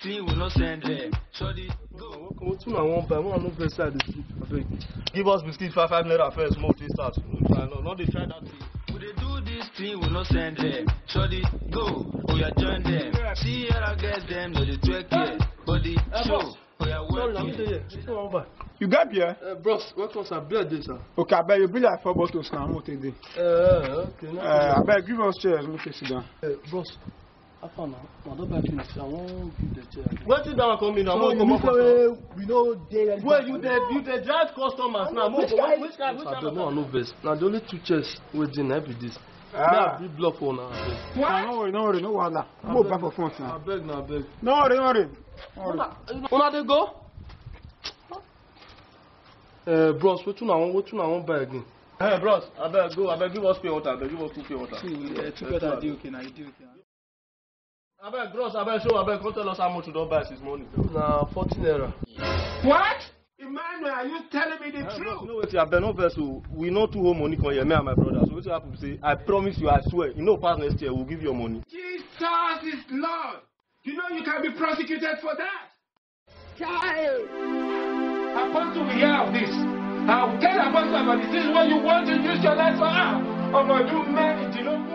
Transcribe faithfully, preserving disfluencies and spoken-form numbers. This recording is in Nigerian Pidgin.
Thing we no send them. Sorry, go. Wetin I wan buy? Make I no vex, I dey sleep, abeg. Give us biscuit five five naira first, make we taste am. No, no dey try that thing. We dey do this thing we no send them. Sorry, go. Oya, join them. See here, I get them, no dey twerk here. Body show. Oya, work here. Wetin I wan buy? You get beer? Uh, bros, welcome, sir. Beer dey, sir. Okay, abeg, you bring like four bottles now, make we take dey. Uh, okay, no problem. Uh, abeg, give us chairs, make we sit down. Uh, bros, how far now? I don buy finish. I wan give the chair. Wetin that one come mean now? So you mean say we no dey ready? Well, you dey, you dey drive customers now. Which kind, which kind, which kind of, no, no vex. Na the only two chairs wey dey na be this. Ah. Make I bring block for una, abeg. What? No worry, no worry, no wahala. Go back for front now. Abeg na, abeg. No worry, no worry. No worry. Una, una dey go? Eh, bros, wetin I wan, wetin I wan buy again? Eh, bros, abeg go, abeg give us pure water, abeg give us two pure water. See, eh, two pure water dey okay now, e dey okay now. Abeg, bros, abeg, show, abeg, come tell us how much you don buy since morning. Na forty naira. What? Emmanuel, are you telling me the truth? Eh, bros, you know wetin, abeg, no vex o. We no too hold money come here, me and my brother. So wetin happen be say, I promise you, I swear, e no pass next year, we'll give you your money. Jesus is Lord. You know you can be prosecuted for that. Child. Apostle will hear of this. I will tell Apostle about this. This is what you want to use your life for. Ah, ọmọ ọdún mẹ́rìndínlógún.